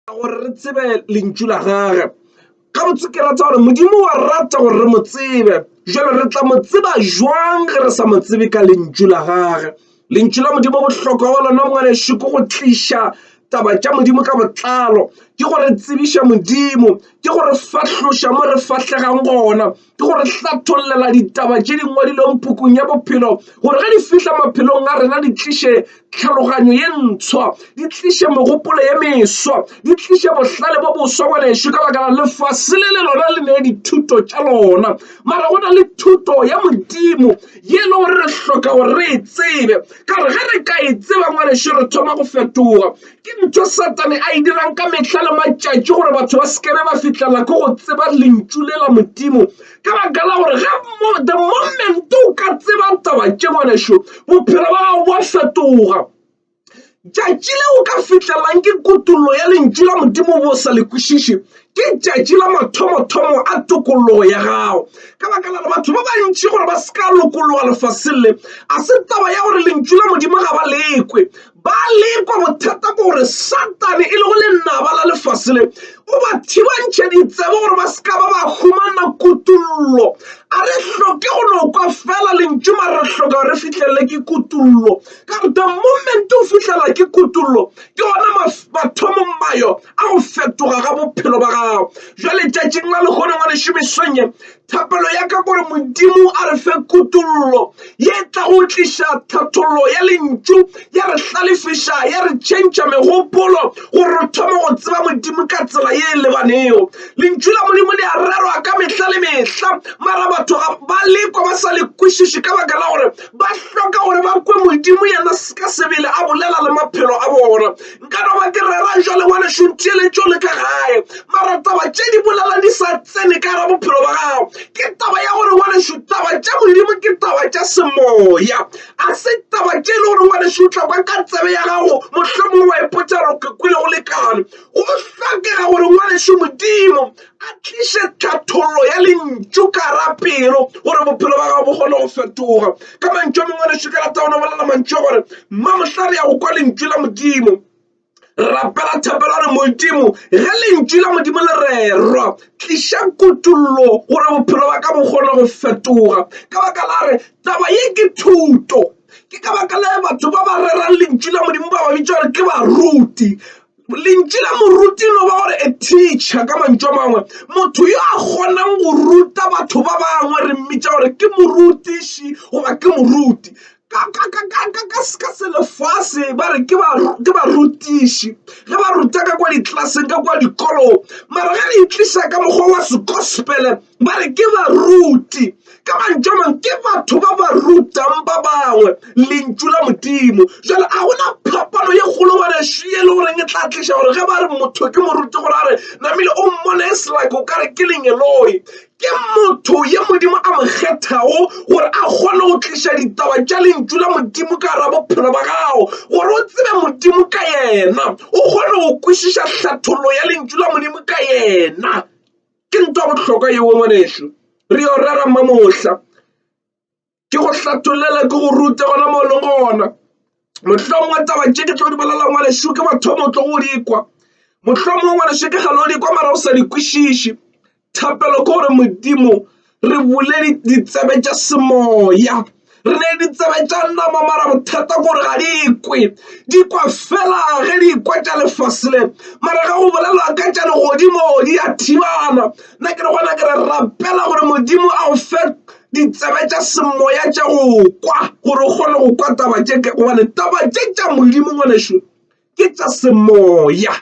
Gore re tsebe lentšu la gage. Gabotse ke rata gore Modimo wa rata gore re mo tsebe. Jwale re tla mo tseba jwang ge re sa mo tsebe ka lentšu la gage? Lentšu la Modimo bohlokwa wa lona ngwanešu ke go tliša taba tša Modimo ka botlalo, ke go re tsebiša Modimo, ke go re fahloša mo re fahlegang gona, ke go re hlathollela ditaba tše di ngwadilweng pukung ya bophelo gore ge di fihla maphelong a rena di tliše tlhaloganyo ye ntshwa, di tliše megopolo ye meswa, di tliše bohlale bo boswa ngwanešu, ka baka la lefase le le lona le ne dithuto tša lona, mara go na le thuto ya Modimo ye e le gore re hloka gore re e tsebe, ka gore ge re ka e tseba ngwanešu re thoma go fetoga. Ke ntho Satane a e dirang ka mehla le matšatši gore batho ba se ke be ba fihlela ke go tseba lentšu le la Modimo, ka baka la gore ge the moment o ka tseba taba tše ngwanešu, bophelo ba gago bo a fetoga. Tšatši le o ka fihlelang ke kutollo ya lentšu la Modimo bo sa le kwešiše, ke tšatši la mathomothomo a tokologo ya gago. Ka baka la gore batho ba bantši gore ba se ka lokologa lefaseng le, a se taba ya gore lentšu la Modimo ga ba lekwe, Ba lekwa bothata ke gore Satane e lego lenaba la lefase le o ba thibantšhe ditsebe gore ba se ka ba ba humana kutollo. A re hloke go no kwa fela lentšu mara re hloka gore re fihlelele ke kutollo. Ka gore the moment o fihlela ke kutollo ke gona mathomong mayo a go fetoga ga bophelo ba gago. Jwale tšatšing la lehono ngwanešu mesong ye Thapelo ya ka gore Modimo a re fe kutollo ye tla go tliša tlhathollo ya lentšu, ya re hlalefiša, ya re tšhentšha megopolo gore re thome go tseba Modimo ka tsela ye e lebanego. Lentšu la Modimo le a rerwa ka mehla le mehla, mara batho ga ba lekwa ba sa le kwešiše ka baka la gore ba hloka gore ba kwe Modimo yena ka sebele a bolela le maphelo a bona. Nka no ba ke rera jwale ngwanešu ntheeletše o le ka gae, mara taba tše di bolela di sa tsene ka gara bophelo ba gago. Ke taba ya gore ngwanešu taba tša Modimo ke taba tša semoya, a se taba tše e le gore ngwanešu o tla kwa ka tsebe ya gago mohlomongwe wa ipotša gore ke kwele go lekane. Go hlokega gore ngwanešu Modimo a tliše tlhathollo ya lentšu ka gara pelo gore bophelo ba gago bo kgone go fetoga. Ka mantšu a mangwe ngwanešu ke rata go no bolela mantšu a gore mamohla re ya go kwa lentšu la Modimo. Re rapela thapelo re Modimo ge lentšu la Modimo le rerwa tliša kutollo gore bophelo ba ka bo kgone go fetoga. Ka baka la re taba ye ke thuto, ke ka baka la batho ba ba rerang lentšu la Modimo ba ba bitša gore ke baruti. Lentšu la moruti no ba gore a teacher ka mantšu a mangwe, motho yo a kgonang go ruta batho ba bangwe re mmitša gore ke morutiši goba ke moruti. Ka selefase ba re ke barutiši ge ba ruta ka kwa diklaseng ka kwa dikolong, mara ge re itliša ka mokgwa wa segospele ba re ke baruti. Ka mantšu a mangwe ke batho ba ba rutang ba bangwe lentšu la Modimo. Jwale a gona phapano ye kgolo ngwanešu ye e le goreng e tla tliša gore ge ba re motho ke moruti gore a re namile o mmone it's like o ka re ke lengeloi. Ke motho ye Modimo a mo kgethago gore a kgone go tliša ditaba tša lentšu la Modimo ka gara bophelo ba gago, gore o tsebe Modimo ka yena, o kgone go kwešiša hlathollo ya lentšu la Modimo ka yena. Ke ntho ya bohlokwa yeo ngwanešu. Re yo rera mamohla. Ke go hlathollela, ke go rute gona mo o leng gona. Mohlomongwe taba tše ke tlo di bolela ngwanešu ke mathomo o tlo go di kwa. Mohlomongwe ngwanešu ke kgale o di kwa mara o sa di kwešiše. Thapelo ke gore Modimo re bule ditsebe tša semoya. Re ne ditsebe tša nama mara bothata ke gore ga di kwe. Di kwa fela ge di kwa tša lefase le, mara ge go bolelwa ka tša legodimo di a thibana. Nna ke re gona ke re rapela gore Modimo a go fe ditsebe tša semoya tša go kwa gore o kgone go kwa taba tše, gobane taba tše tša Modimo ngwanešu ke tša semoya.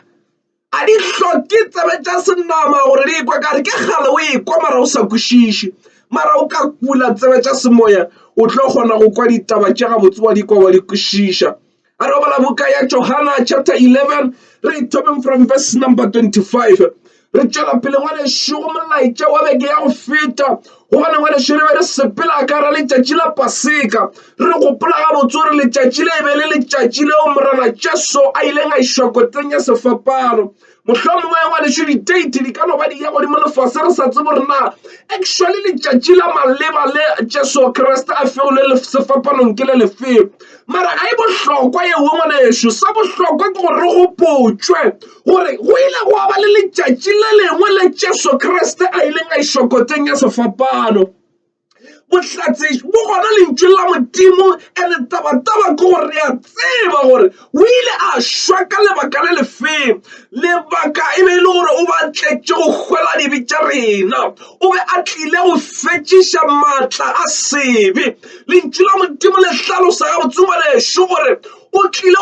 A di hloke tsebe tša senama gore di ekwe, ka re ke kgale o ekwa mara o sa kwešiše. Mara o ka bula tsebe tša semoya o tlo kgona go kwa ditaba tše gabotse wa di kwa wa di kwešiša. A re bala buka ya Johana chapter 11 re thomeng from verse number 25. Re tšwela pele ngwanešu go molaetša wa beke ya go feta gobane ngwanešu re be re sepela ka ra letšatši la Paseka. Re gopola gabotse gore letšatši le e be le letšatši leo Morena Jesu a ileng a išwa koteng ya sefapano. Mohlomongwe ngwanešu di-date di ka no ba di ya godimo le fase re sa tsebe gore na actually letšatši la maleba le Jesu Kriste a fegilwe sefapanong ke le lefeng. Mara ga e bohlokwa yeo ngwanešu, sa bohlokwa ke gore re gopotšwe gore go ile gwa ba le letšatši le lengwe le Jesu Kriste a ileng a išwa koteng ya sefapano. Bohlatse bo gona lentšung la Modimo, ene tabataba ke gore re a tseba gore o ile a šwa ka lebaka le lefeng. Lebaka e be e le gore o ba tletše go hwela dibe tša rena, o be a tlile go fetšiša maatla a sebe. Lentšu la Modimo le hlalosa gabotse ngwanešu gore o tlile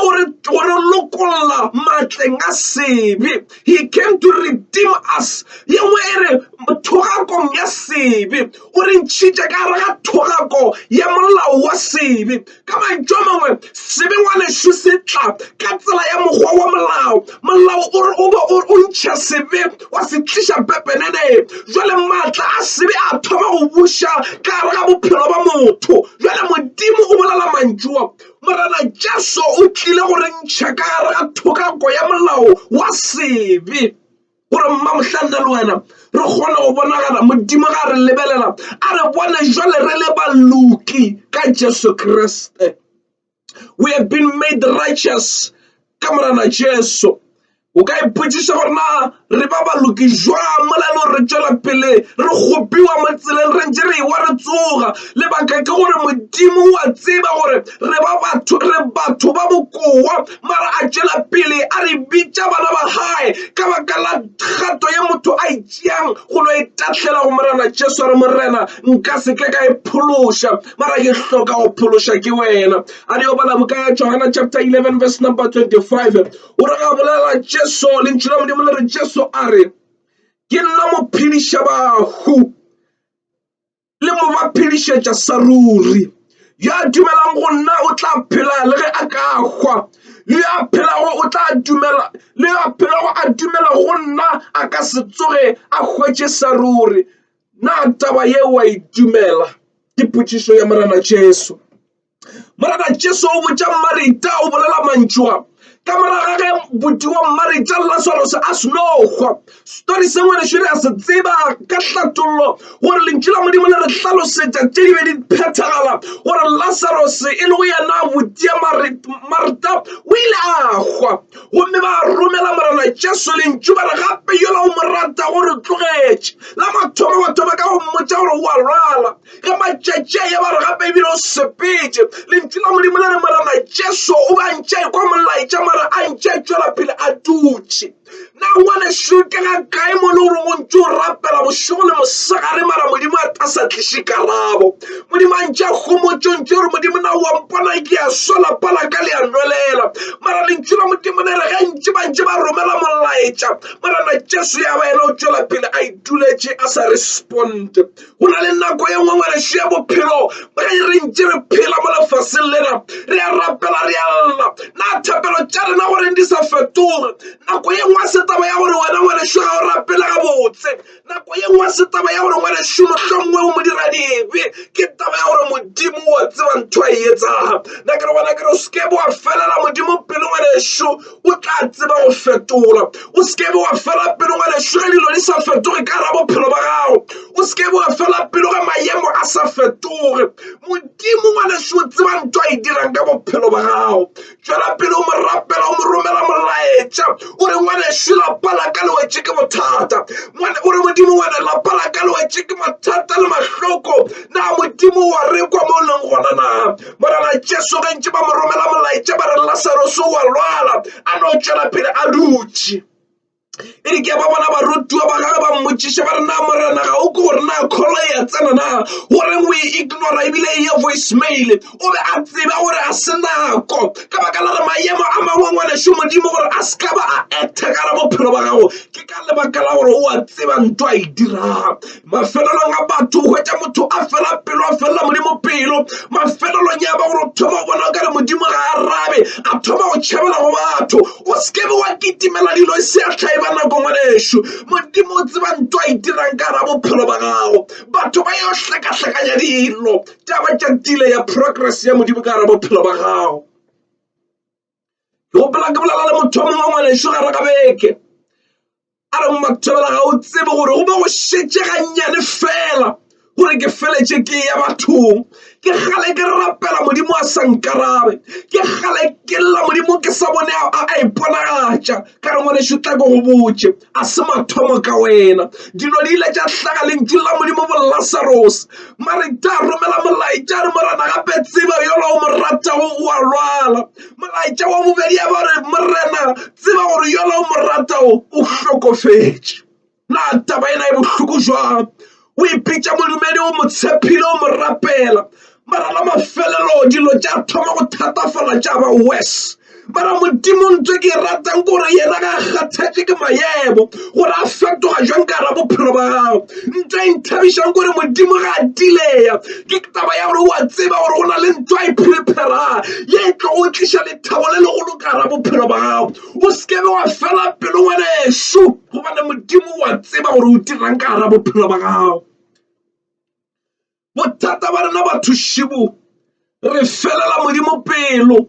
go re lokolla maatleng a sebe. He came to redeem us. Ye nngwe e re thogakong ya sebe, o re ntšhitše ka gare ga thogako ya molao wa sebe. Ka mantšu a mangwe, sebe ngwanešu se tla ka tsela ya mokgwa wa molao. Molao o re o be o ntšha sebe wa se tliša pepeneneng. Jwale maatla a sebe a thoma go buša ka gare ga bophelo ba motho. Jwale Modimo o bolela mantšu a. Morena Jesu o tlile go re ntšha ka gare ga thokako ya molao wa sebe, gore mmamohla nna le wena re kgone go bonagala Modimo ga re lebelela a re bone jwale re le baloki ka Jesu Kriste. We have been made righteous ka Morena Jesu. O ka ipotšiša gore na re ba baloki jwang mola e le gore re tšwela pele re kgopiwa mo tseleng re ntše re ewa re tsoga. Lebaka ke gore Modimo o a tseba gore re ba batho, re batho ba bokoa, mara a tšwela pele a re bitša bana ba gae ka baka la kgato ye motho a e tšeang go no e tahlela go Morena Jesu a re, Morena, nka se ke ka e phološa, mara ke hloka go phološa ke wena. A re yo bala buka ya Johana chapter 11 verse number 25. O re ga bolela Jesu, lentšu la Modimo le re Jesu a re, Ke nna mophedišabahu le mo ba phedišetša sa ruri. Yo a dumelang go nna o tla phela le ge a ka hwa. Le yo a phelago o tla dumela, le yo a phelago a dumela go nna a ka se tsoge a hwetše sa ruri. Na taba ye wa e dumela? Ke potšišo ya Morena Jesu. Morena Jesu o botša Marita, o bolela mantšu a ka morago ga ge buti wa Marita Lasarose a seno hwa. Story se ngwanešu re a se tseba ka hlatollo gore lentšu la Modimo le re hlalosetša tše di be di phethagala gore Lasarose e lego yena buti ya Marita o ile a hwa gomme ba romela Morena Jesu lentšu ba re gape yola o mo ratago re tlogetše. La mathomo batho ba ka go mmotša gore o a lwala. Ge matšatši a ya ba re gape ebile o sepetše. Lentšu la Modimo le re Morena Jesu o be a ntše a ekwa molaetša mara a ntše a tšwela pele a dutše. Na ngwanešu ke ga kae mo le gore o ntše o rapela bošego le mosegare mara Modimo a sa tliše karabo? Modimo a ntše a homotše o ntše o re Modimo na wa mpona ke a swa lapa la ka le a nwelela. Mara lentšu la Modimo le re ge ntše ba ntše ba romela molaetša Morena Jesu ya ba yena o tšwela pele a ituletše a sa responde. Go na le nako ye nngwe ngwanešu ya bophelo ge re ntše re phela mo lefaseng lena, re a rapela, re a lla. Na thapelo tša rena goreng di sa fetoge? Nako ye nngwe a se taba ya gore wena ngwanešu ga o rapele gabotse. Nako ye nngwe a se taba ya gore ngwanešu mohlomongwe o modiradibe. Ke taba ya gore Modimo wa tseba ntho a e etsaga. Na ke re gona ke re o se ke wa felela Modimo pelo ngwanešu. O tla tseba go fetola. O se ke be wa fela pelo ngwanešu ge dilo di sa fetoge ka gara bophelo ba gago. O se ke be wa fela pelo ge maemo a sa fetoge. Modimo ngwanešu o tseba ntho a e dirang ka bophelo ba gago. Tšwela pele o mo rapela, o mo romela molaetša. O re ngwanešu lapa la ka le wetše ke bothata. O re Modimo ngwane lapa la ka le wetše ke mathata le mahloko. Na Modimo wa re kwa mo o leng gona na? Morena Jesu ge ntše ba mo romela molaetša ba re Lasarose o a lwala, a no tšwela pele a dutše. E re ke ba bona barutiwa ba gagwe ba mmotšiša ba re na Morena ga o ke gore na kholo e a tsena na goreng o e ignora ebile e ye voice mail. O be a tseba gore a se nako ka baka la re maemo a mangwe ngwanešu Modimo gore a se ka ba a acta ka ra bophelo ba gago ke ka lebaka la gore o a tseba ntho a e dirang. Mafelelong a batho o hwetša motho a fela pelo a felela Modimo pelo. Mafelelong ya ba gore o thoma go bona o ka re Modimo ga a arabe, a thoma go tšhabela go batho. O se ke be wa kitimela dilo e se ya hlaiba nako ngwanešu. Modimo o tseba ntho a e dirang ka gara bophelo ba gago. Batho ba yo hlakahlakanya dilo tša ba tša tile ya progress ya Modimo ka gara bophelo ba gago. Ke gopola ke bolela le motho o mongwe ngwanešu gare ga beke. A re, Mmathobela, ga o tsebe gore go be go šetše gannyane fela gore ke feletše ke ya bathong. Ke kgale ke rapela Modimo a sa nkarabe. Ke kgale ke lla Modimo ke sa bone a iponagatša. Ka re, ngwanešu, tla ke go botše, a se mathomo ka wena. Dilo di ile tša hlaga lentšung la Modimo bo Lasarose. Mareta a romela molaetša a re, Morena, gape tseba yola o mo ratago o a lwala. Molaetša wa bobedi ya ba gore, Morena, tseba gore yola o mo ratago o hlokofetše. Na taba ena e bohloko jwang? O ipitša modumedi, o mo tshepile, o mo rapela, mara la mafelelo dilo tša thoma go thatafala tša ba worse. Mara Modimo ntho e ke e ratang ke gore yena ga a kgathatše ke maemo gore a fetoga jwang ka gara bophelo ba gago. Ntho e nthabišang ke gore Modimo ga a tileya, ke taba ya gore o a tseba gore go na le ntho a e prepare-a ye e tlogo tliša lethabo le legolo ka gara bophelo ba gago. O se ke be wa fela pelo ngwanešu, gobane Modimo o a tseba gore o dirang ka gara bophelo ba gago. Bothata ba rena batho šibo, re felela Modimo pelo,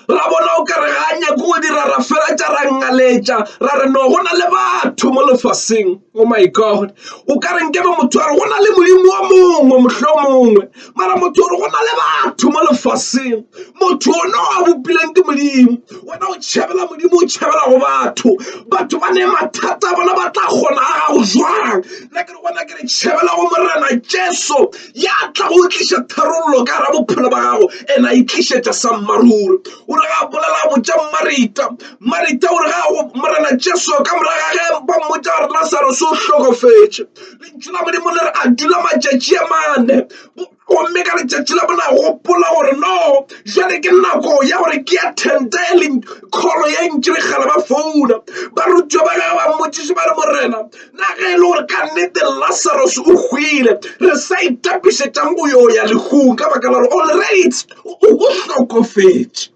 ra bona o ka re ga a nyake go dira, ra feletša ra ngaletša, ra re no go na le batho mo lefaseng. Oh my God, o ka re nkebe motho a re go na le Modimo o mongwe mohlomongwe, mara motho o re go na le batho mo lefaseng. Motho ono a bopileng ke Modimo, wena o tšhabela Modimo, o tšhabela go batho. Batho ba ne mathata a bona ba tla kgona a gago jwang? Nna ke re gona ke re tšhabela go Morena Jesu ya tla go tliša tharollo ka gara bophelo ba gago, ene a e tlišetša sammaruri. O re ga a bolela a botša Marita, Marita o re ga go Morena Jesu ka morago ga ge ba mmotša gore Lasarose o hlokofetše, lentšu la Modimo le re a dula matšatši a mane. Gomme ka letšatši la bona gopola gore no jwale ke nako ya gore ke ya tente e leng kholo ye ntši megala ba founa barutiwa ba gagwe ba mmotšiše ba re morena na ge e le gore ka nnete Lazarus o hwile re sa itapišetšang go yo ya lehung ka baka la gore already o hlokofetše.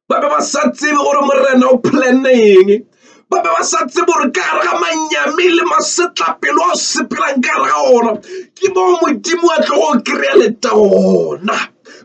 Ba be ba sa tsebe gore Morena o planne eng. Ba be ba sa tsebe gore ka gare ga manyami le masetlapelo a o sepelang ka gare ga ona ke moo Modimo a tlogo kry-a letago gona.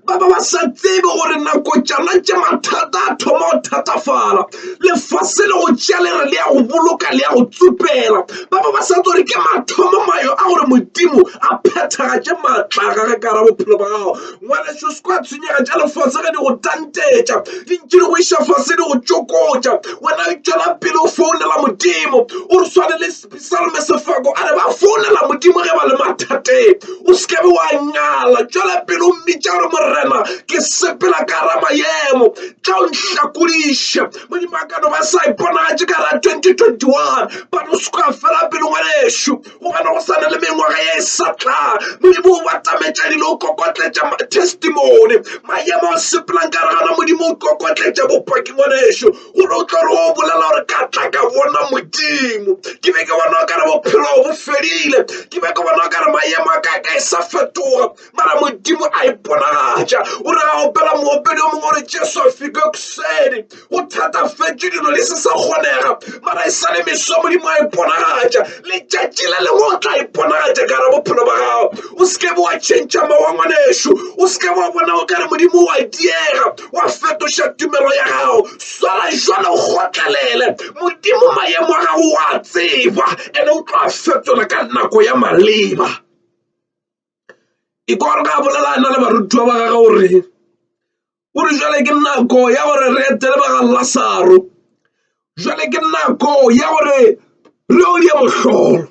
Ba be ba sa tsebe gore nako tšona tše mathata a thoma go thatafala, lefase le go tšea le re le ya go boloka le ya go tsupela. Ba be ba sa tsebe gore ke mathomo mayo a gore Modimo a phethagatše maatla a gagwe ka gare ga bophelo ba gago. Ngwanešu, se kwa tshwenyega tša lefase ge di go tantetša, di ntše di go iša fase, di go tšokotša. Wena tšwela pele o founela Modimo, o re swane le Psalme Sefako a re ba founela Modimo ge ba le mathateng. O se ke be wa ngala, tšwela pele o mmitša gore Morena, ke sepela ka ra maemo, tla o nhlakodiše. Modimo a ka no ba sa iponagatše ka ra 2021, but o se kwa fela pele ngwanešu. Gobane go sa na le mengwaga ye e sa tla. Modimo o batametša dilo, o kokotletša testimony. Maemo a sepelang ka gare gana, Modimo o kokotletša bopaki ngwanešu. Gore o tlo re o bolela gore ka tla ka bona Modimo. Ke be ke bona o ka re bophelo bo fedile. Ke be ke bona o ka re maemo a ka ka e sa fetoga. Mara Modimo a iponagatša. O re ga opela moopedi o mongwe gore Jesu a fike kusedi. Go thatafetše dilo di se sa kgonega. Mara e sa le meso Modimo a iponagatša. Letšatši le lengwe o tla iponagatša ka gare bophelo ba gago. O se ke be wa tšhentšha mowa ngwanešu. O se ke wa bona o ka re Modimo wa diega, wa fetoša tumelo ya gago. Swara jwale o kgotlelele. Modimo maemo a gago wa tseba, ene o tlo a fetola ka nako ya maleba. E kwa gore ga a bolela a na le barutiwa ba gagwe o re, o re jwale ke nako ya gore re etele ba ga Lasaro, jwale ke nako ya gore re yo dia mohlolo.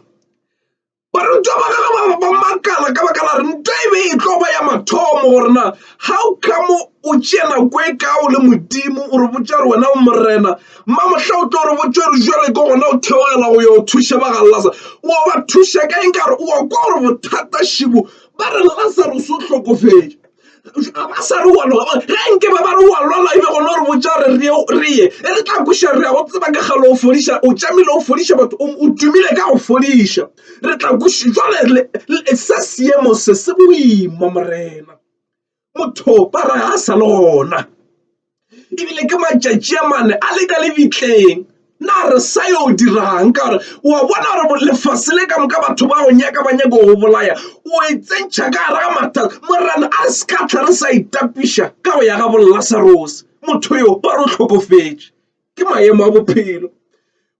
Barutiwa ba gagwe ba makala ka baka la gore ntwa e be e tlo ba ya mathomo gore na how come o tšea nako e ka o le Modimo o re botša gore wena o Morena Mmamohla o tlo re botša gore jwale ke gona o theogela go yo thuša ba ga Lazaro. O ba thuša ka eng? Ka gore o kwa gore bothata šibo ba re Lazarus o hlokofetše. Ga ba sa re wa lwala. Ge nke ba ba re wa lwala e be gona o re botša gore re ye. E re tla kweša re ya go tseba ke kgale o fodiša, o tšamile o fodiša batho, o tumile ka go fodiša. Re tla kweša jwale se seemo se se boima Morena. Motho ba re ga a sa le gona. Ebile ke matšatši a mane a le ka lebitleng. Na re sa yo dirang? Ka gore wa bona gore lefase le ka moka batho ba go nyaka ba nyaka go bolaya, o e tsentšha ka gare ga mathata. Morena a re se ka tla re sa itapiša ka go ya ga bo Lasarose. Motho yo ba re o hlokofetše. Ke maemo a bophelo.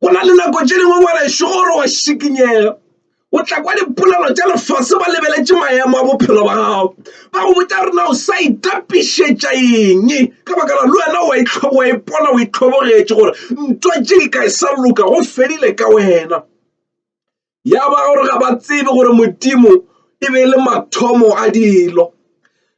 Go na le nako tše dingwe ngwanešu gore wa šikinyega, o tla kwa dipolelo tša lefase ba lebeletše maemo a bophelo ba gago, ba go botša gore na o sa itapišetša eng ka baka la le wena wa ipona o itlhobogetše gore ntwa tše di ka e sa loka go fedile ka wena. Ya ba gore ga ba tsebe gore Modimo e be e le mathomo a dilo.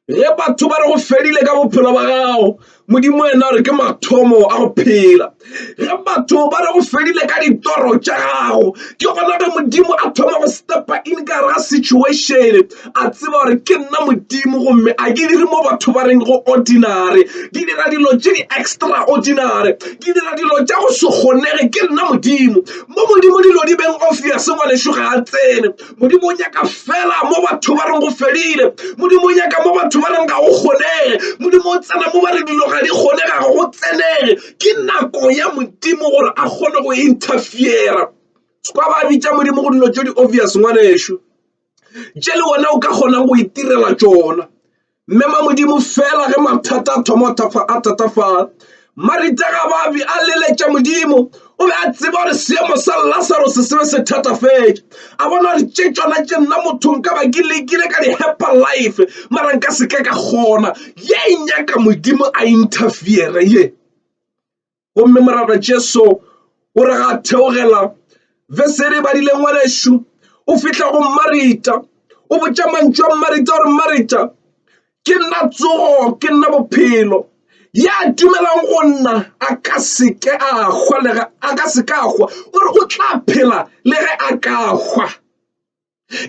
Ge batho ba re go fedile ka bophelo ba gago, Modimo yena o re ke mathomo a go phela. Ge batho ba re go fedile ka ditoro tša gago, ke gona ge Modimo a thoma go stepa in ka gare ga situation, a tseba gore ke nna Modimo gomme a ke dire mo batho ba reng go ordinary, ke dira dilo tše di extraordinary, ke dira dilo tša go se kgonege, ke nna Modimo. Mo Modimo dilo di beng obvious ngwanešu ga a tsene. Modimo o nyaka fela mo batho ba reng go fedile. Modimo o nyaka mo batho ba reng ga go kgonege. Modimo o tsena mo ba re dilo ga di kgonege, ga go tsenege. Ke nako ya Modimo gore a kgone go interfere. Sekwa ba bitša Modimo go dilo tše di obvious ngwanešu, tše le wena o ka kgonang go itirela tšona. Mema Modimo fela ge mathata a thoma a thatafala. Marita ga ba be a leletša Modimo, o be a tseba gore seemo sa Lasarose se be se thatafetše. A bona gore tše tšona tše nna motho nka ba ke lekile ka di-Herbalife mara nka se ke ka kgona. Ye e nyaka Modimo a interfere ye. Gomme Morena Jesu o re ga a theogela vese re badile ngwanešu, o fihla go Marita, o botša mantšu a Marita gore Marita, ke nna tsogo, ke nna bophelo. Ya dumelang go nna a ka se ke a hwa le ge a ka se ka hwa, o re o tla phela le ge a ka hwa.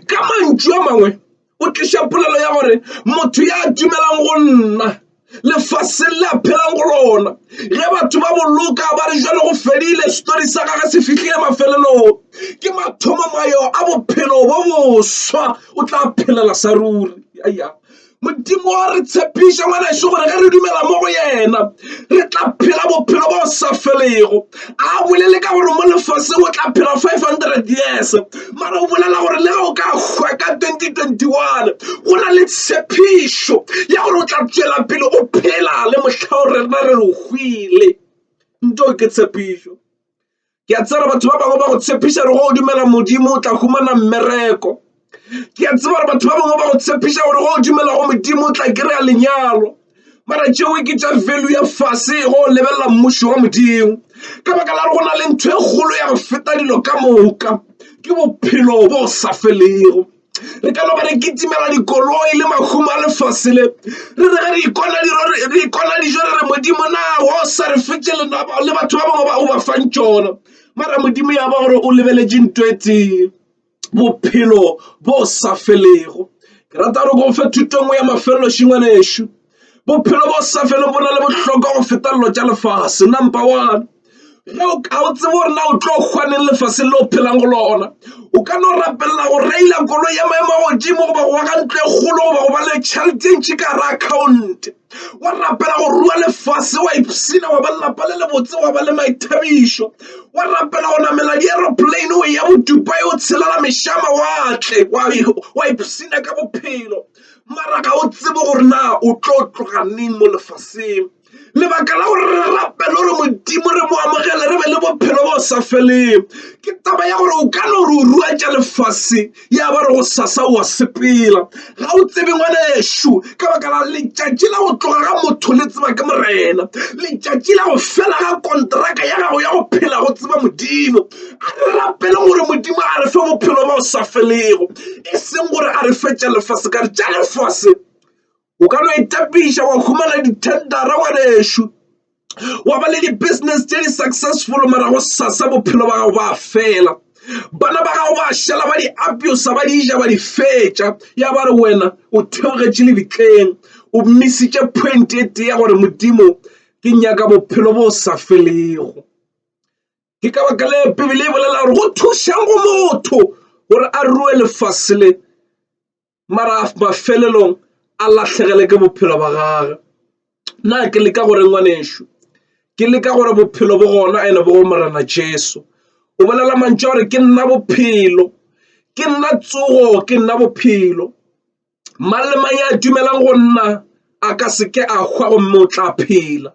Ka mantšu a mangwe, o tliša polelo ya gore motho ya dumelang go nna lefaseng le a phelang go lona, ge batho ba boloka ba re jwale go fedile, setori sa gage se fihlile mafelelong, ke mathomomayo a bophelo bo boswa, o tla phelela sa ruri. Aya. Modimo wa re tshepiša ngwanešu gore ge re dumela mo go yena re tla phela bophelo bo sa felego. A bolele ka gore mo lefaseng o tla phela 500 years, mara o bolela gore le ge o ka hwa ka 2021 go na le tshepišo ya gore o tla tšwela pele o phela le mohla o rena re re hwile. Nto ke tshepišo. Ke a tseba batho ba bangwe ba go tshepiša gore go o dumela Modimo o tla humana mmereko. Ke a tseba gore batho ba bangwe ba go tshepiša gore go o dumela go Modimo o tla kry-a lenyalo. Mara tšeo ke tša value ya fase go o lebelela mmušo wa Modimo. Ka baka la gore go na le ntho e kgolo ya go feta dilo ka moka, ke bophelo bo sa felego. Re ka no ba re kitimela dikoloi le mahumo a lefase le, re re ge re ikona re ikona dijo re re Modimo na wa o sa re fetše le le batho ba bangwe ba o ba fang tšona. Mara Modimo ya ba gore o lebeletše ntho e tee, bophelo bo sa felego. Ke rata gore go fe thuto e nngwe ya mafelelo šingwanešu. Bophelo bo sa felego bo na le bohlokwa go feta dilo tša lefase. Number one, ge o ka o tsebe gore na o tlo hwa neng lefaseng le o phelang go lona, o ka no rapelela go reila koloi ya maemo a godimo goba go aga ntlo e kgolo goba go ba le tšhelete e ntši ka gare account, wa rapela go rua lefase, wa ipshina, wa ba le lapa le lebotse, wa ba le maithabišo, wa rapela go namela di-aeroplane o eya bo Dubai o tshelela mešamawatle, wa ipshina ka bophelo. Mara ga o tsebe gore na o tlo tloga neng mo lefaseng. Lebaka la gore re rapele gore Modimo re mo amogele re be le bophelo bo sa feleng ke taba ya gore o ka no re o rua tša lefase ya ba re go sasa o a sepela. Ga o tsebe ngwanešu ka baka la letšatši la go tloga ga motho le tseba ke Morena. Letšatši la go fela ga kontraka ya gago ya go phela go tseba Modimo. A re rapeleng gore Modimo a re fe bophelo bo sa felego, e seng gore a re fe tša lefase ka re tša lefase o ka no itapiša wa humana di-tendera ngwanešu, wa ba le di-business tše di successful mara go sasa bophelo ba gago ba fela. Bana ba gago ba šala ba di abusa ba di ja ba di fetša, ya ba re wena o theogetše lebitleng, o missitše point e tee ya gore Modimo ke nyaka bophelo bo sa felego. Ke ka baka le Bibele e bolela gore go thušang go motho gore a rue lefase le mara mafelelong a lahlegele ke bophelo ba gage. Nna ke leka gore ngwanešu, ke leka gore bophelo bo gona ene bo go Morena Jesu. O bolela mantšu a gore ke nna bophelo, ke nna tsogo, ke nna bophelo. Mang le mang ya dumelang go nna a ka se ke a hwa gomme o tla phela.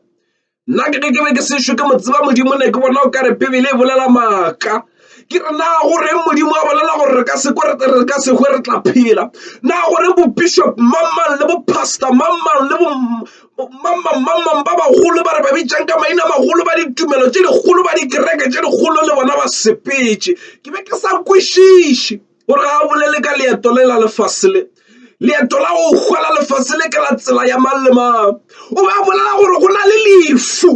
Nna ke ge ke be ke sešo ke mo tseba Modimo ne ke bona o ka re Bibele e bolela maaka. Ke re na goreng Modimo a bolela gore re ka se kwe re ka se hwe re tla phela? Na gore bo bishop mang mang le bo pastor mang mang le bo mang mang mang mang ba bagolo ba re ba bitšang ka maina a magolo ba ditumelo tše dikgolo ba dikereke tše dikgolo le bona ba sepetše. Ke be ke sa kwešiše. Gore ga a bolele ka leeto le la lefase le, leeto la go hwa la lefase le ke la tsela ya mang le mang. O be a bolela gore go na le lefu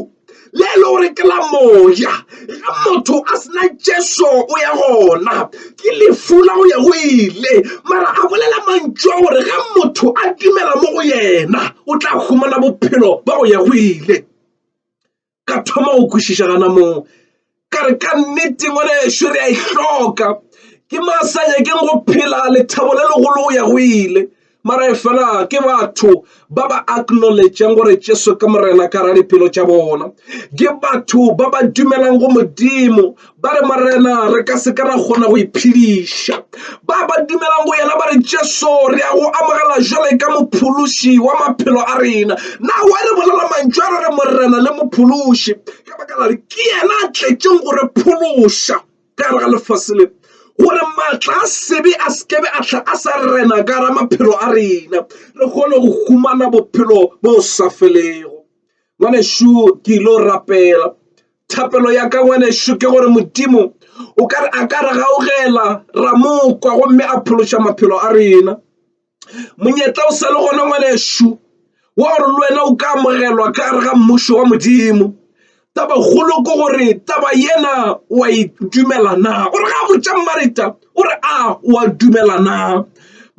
le e le gore ke la moya. Ge motho a se na Jesu o ya gona, ke lefu la go ya go ile. Mara a bolela mantšu a gore ge motho a dumela mo go yena o tla humana bophelo ba go ya go ile. Ka thoma go kwešiša gana moo, ka re ka nnete ngwanešu re a e hloka. Ke mang a sa nyakeng go phela lethabo le legolo go ya go ile? Mara efela ke batho ba ba acknowledgeng gore Jesu ke Morena ka ra dipelo tša bona. Ke batho ba ba dumelang go Modimo, ba re Morena re ka se ke ra kgona go iphediša. Ba ba dumelang go yena ba re Jesu re a go amogela jwale ka mophološi wa maphelo a rena. Na wa re bolela mantšu a re re Morena le mophološi ka baka la gore ke yena a tletšeng go re phološa ka gare ga lefase le, gore maatla a sebe a se ke be a hla a sa rena ka gara maphelo a rena, re kgone go humana bophelo bo sa felego. Ngwanešu ke ile rapela. Thapelo ya ka ngwanešu ke gore Modimo o ka re a ka re gaugela ra mo kwa gomme a phološa maphelo a rena. Monyetla o sa le gona ngwanešu wa gore le wena o ka amogelwa ka gare ga mmušo wa Modimo. Tabakgolo ke gore taba yena wa e dumela na? O re ga a botša Mareta o re a wa dumela na?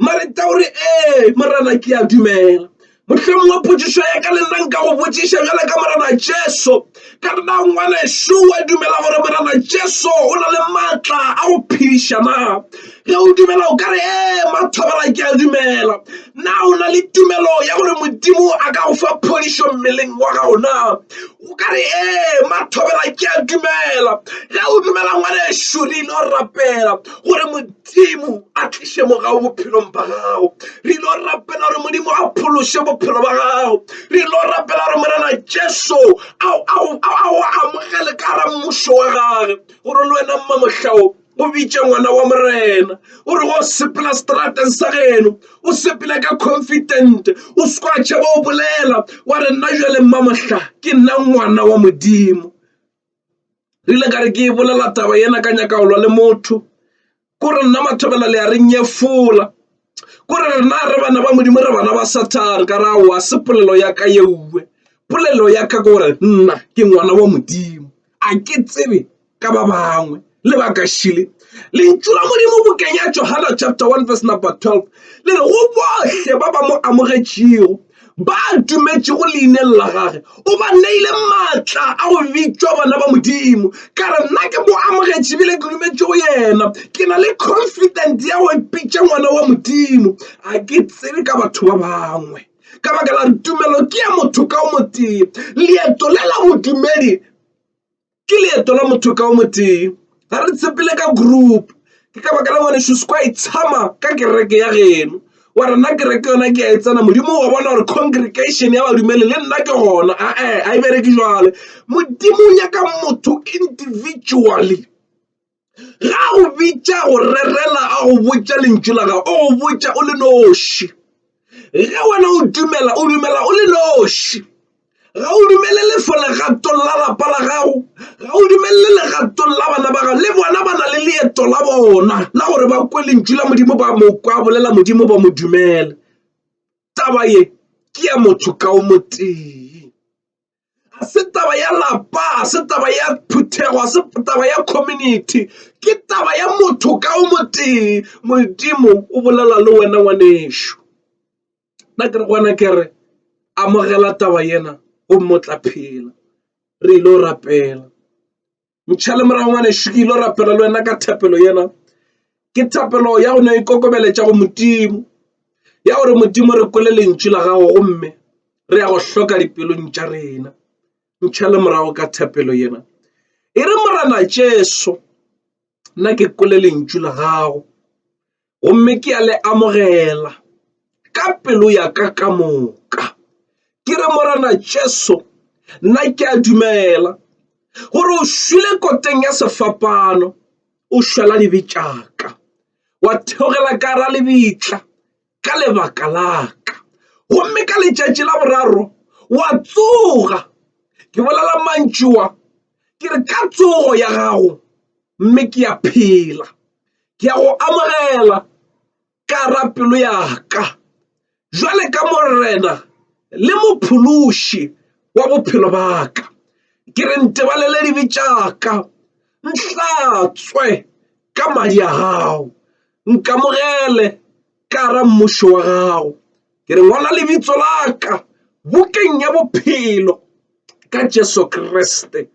Mareta o re ee Morena ke a dumela. Mohlomongwe potšišo ya ka le nna nka go botšiša bjale ka Morena Jesu, ka re na ngwanešu wa dumela gore Morena Jesu o na le maatla a go phediša na? Ge o dumela o ka re ee mathobela ke a dumela. Na o na le tumelo ya gore Modimo a ka go fa phodišo mmeleng wa gago na? O ka re ee mathobela ke a dumela. Ge o dumela ngwanešu re ile rapela gore Modimo a tliše mogau bophelong ba gago. Re ilo rapela gore Modimo a phološe bophelo ba gago. Re ilo rapela gore Morena Jesu a o amogele ka gara mmušo wa gage, gore le wena mmamohlao o bitše ngwana wa Morena. O re go sepela seterateng sa geno, o sepele ka confident, o se kwa tšhaba o bolela wa re nna jwale mmamohla ke nna ngwana wa Modimo. Rile ka re ke e bolela taba yena ka nyaka go lwa le motho, ko re nna Mathobela le a re nyefola, ko re rena re bana ba Modimo re bana ba Sathane. Ka re aowa se polelo ya ka yeuwe, polelo ya ka ke gore nna ke ngwana wa Modimo, a ke tsebe ka ba bangwe. Lebaka šile lentšu la Modimo bukeng ya Johana chapter 1 verse number 12 le re go bohle ba ba mo amogetšego ba dumetšego leineng la gage o ba neile maatla a go bitšwa bana ba Modimo. Ka re nna ke mo amogetše ebile ke dumetše go yena, ke na le confident ya go ipitša ngwana wa Modimo. A ke tsebe ka batho ba bangwe, ka baka la tumelo ke ya motho ka o motee. Leeto le la bodumedi ke leeto la motho ka o motee, ga re tshepele ka group. Ke ka baka la ngwanešu se kwa itshama ka kereke ya geno, wa re nna kereke yona ke a e tsena. Modimo wa bona gore congregation ya badumedi le nna ke gona, ae a e bereke jwale. Modimo o nyaka motho individually. Ga a go bitša go rerela, a go botša lentšu la gago, o go botša o le noši. Ge wena o dumela, o dumela o le noši. Ga o dumelele fo legatong la lapa la gago, ga o dumelele legatong la bana ba gago. Le bona ba na le leeto la bona la gore ba kwe lentšu la Modimo, ba mo kwa bolela Modimo, ba mo dumele. Taba ye ke ya motho ka o motee. Ga se taba ya lapa, ga se taba ya phuthego, ga se taba ya community, ke taba ya motho ka o motee. Modimo o bolela le wena ngwanešu. Nna ke re go wena ke re amogela taba yena gomme o tla phela. Re ile go rapela. Ntšhale morago ngwanešu, ke ile go rapela le wena ka thapelo yena. Ke thapelo ya go no ikokobeletša go Modimo, ya gore Modimo re kwele lentšu la gago gomme re ya go hloka dipelong tša rena. Ntšhale morago ka thapelo yena. E re Morena Jesu, nna ke kwele lentšu la gago gomme ke a le amogela ka pelo ya ka ka moka. Ke re Morena Jesu, Nna ke a dumela gore o šwile koteng ya sefapano, o šwela dibe tša ka, wa theogela ka ra lebitla ka lebaka la ka, gomme ka letšatši la boraro wa tsoga. Ke bolela mantšu a ke re ka tsogo ya gago mme ke a phela, ke a go amogela ka ra pelo ya ka jwale ka Morena le Mophološi wa bophelo ba ka. Ke re ntebalele dibe tša ka, nhlatswe ka madi a gago, nkamogele ka ra mmušo wa gago. Ke re ngwala lebitso la ka bukeng ya bophelo ka Jesu Kriste.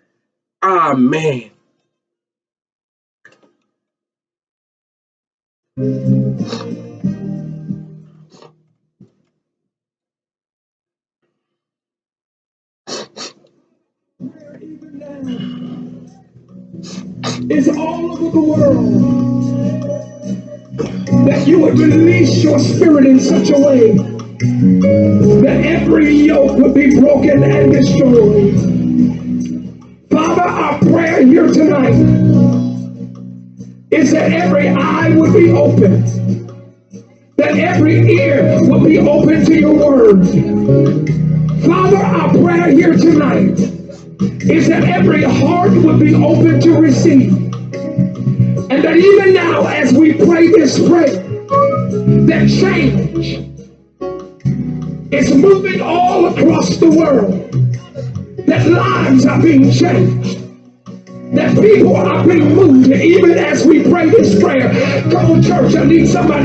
Amen. Is all over the world that you would release your spirit in such a way that every yoke would be broken and destroyed. Father, our prayer here tonight is that every eye would be opened, that every ear would be open to your word. Father, our prayer here tonight is that every heart would be open to receive. And that even now, as we pray this prayer, that change is moving all across the world, that lives are being changed, that people are being moved, even as we pray this prayer. Come on, church, I need somebody.